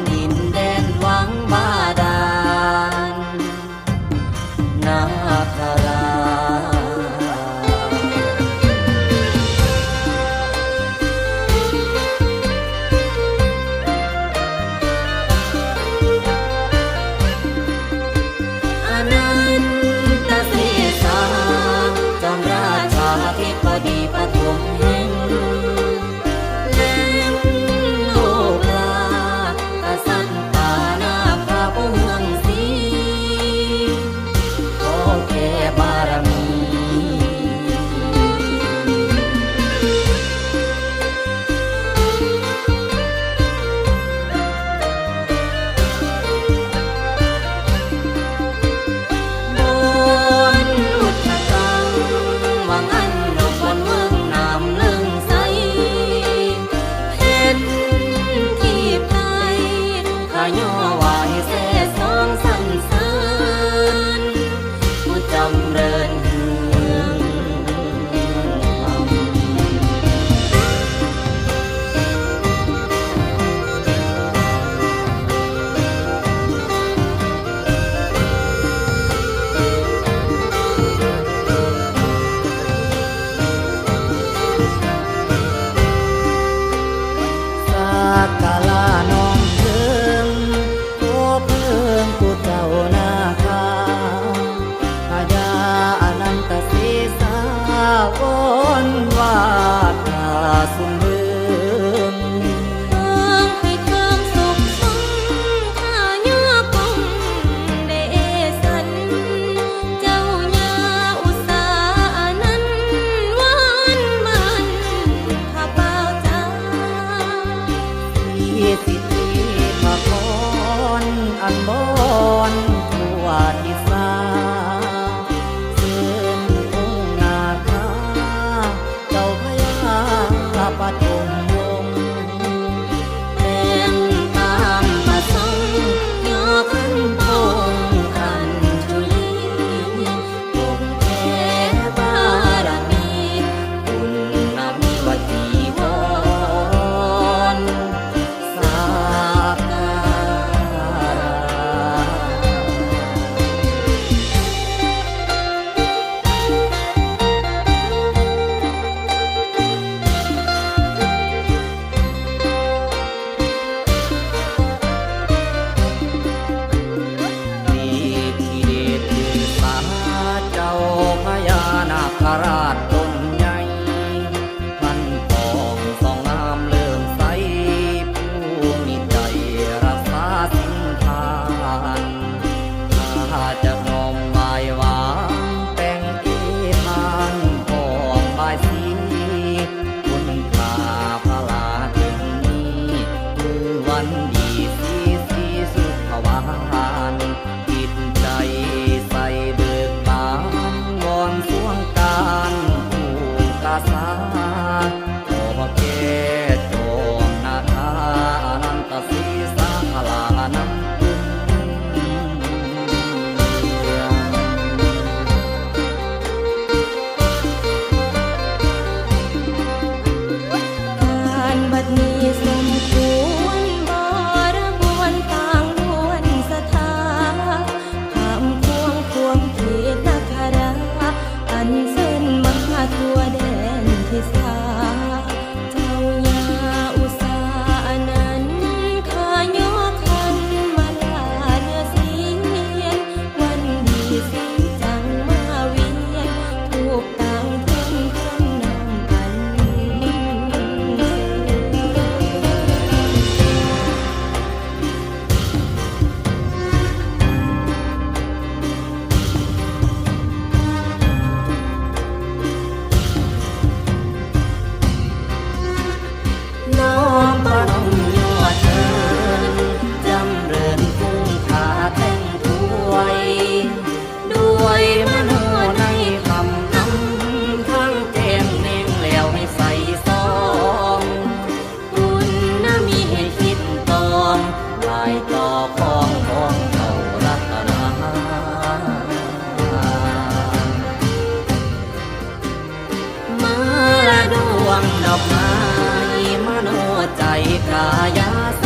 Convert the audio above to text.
ດິນແດນວັງບາດານນາຄະລາດ ອະນັນຕະເສສາ ຈອມລາຊາທິບໍດີປະຖົມແຫ່ງ ແລະ ໂລກລາ ກະສັດຕານາຄາຜູ້ເຮືອງສີ ຂໍແກ່ບາລະມີ ບົນອຸດທະກັງ ວັງອັນນົບ ວັນເມືອງນ້ຳເລິງໃສ ແຜ່ນດິນໃຕ້ ຂະຍໍໄຫວ້ແຊສອງສັນເສີນ ຜູ້ຈຳເລີນເຮືອງ ສັກກາລະນ້ອມເທີງ ຂໍເພິ່ງຜູ້ເຈົ້ານາຄາ ພະຍາອະນັນຕະເສສາ ວອນວາດພະສົງເດີມ ເພິ່ງໃຫ້ຄວາມສຸກສົມ ຂ້າຍໍກົງເດຊັນ ເຈົ້າຍ່າອຸສາອະນັນ ວອນບານພະປ່າຈາ ສິດທິພະພອນອັນບອນທົ່ວທິສາ ເຊີນອົງນາຄາ ເຈົ້າພະຍາປະຖົມວົງ ແຕ່ງຕາມປະສົງ ຍໍຂັນພົງຂັນຈຸລີ ປົກແຜ່ບາລະມີ ບຸນນຳມີວະຈີວອນ ສັກກາລະ ອິດທິເດດຄືສາເຈົ້າພະຍານາຄະລາດຕົນໃຫຍ່ ພັນທອງສອງງາມເລີ້ງໃສ ຜູ້ມີໃຈຮັກສາສິນທານ ຂ້າຈະນ້ອມໄຫວ້ວາງແຕ່ງເອພານ ພ້ອມບາຍສີ ຄຸນຄ່າພະລາດເຖິງນີ້ ຄືວັນດີສີສີສຸຂະວານ ຈິດໃຈໃສເບີກບານ ວອນສວງການຜູ້ກະສາ ຂໍແກ່ຈອມນາຄາອະນັນຕະເສສາ ພະລານຳຄຸນເມືອງ ການບັດນີ້ສົມຄວນ ບໍລະບວນຕ່າງລ້ວນສະຖາ ຂ້າມຂວາງຂວາມເຂດນາຄະລາ ອັນເຊີນມາທົ່ວແດນທິສາ ເຈົ້າຍ່າອຸສາອະນັນ ຂ້າຍໍຂັນມາລາເນື້ອສຽນ ວັນດີສີຈັງມາວຽນ ທູບຕັ້ງເທິງເຮືອນນ້ອງອັນເຊີນ ນ້ອມປະນົມຍອດເທີນ ຈຳເລີນຄຸ້ມຄ່າແຕ່ງຖວາຍ ດ້ວຍມະໂນໃນຄຳນຳ ທັງແຈ້ງແນງແລ້ວໃຫ້ໃສສອງ ບຸນນະມີໃຫ້ຄິດຕອງ ຫຼາຍຕໍ່ຂອງຂອງເຈົ້າລັດຕະນາ ມາລະດວງດອກໄມ້ ມະໂນໃຈກາຍາສ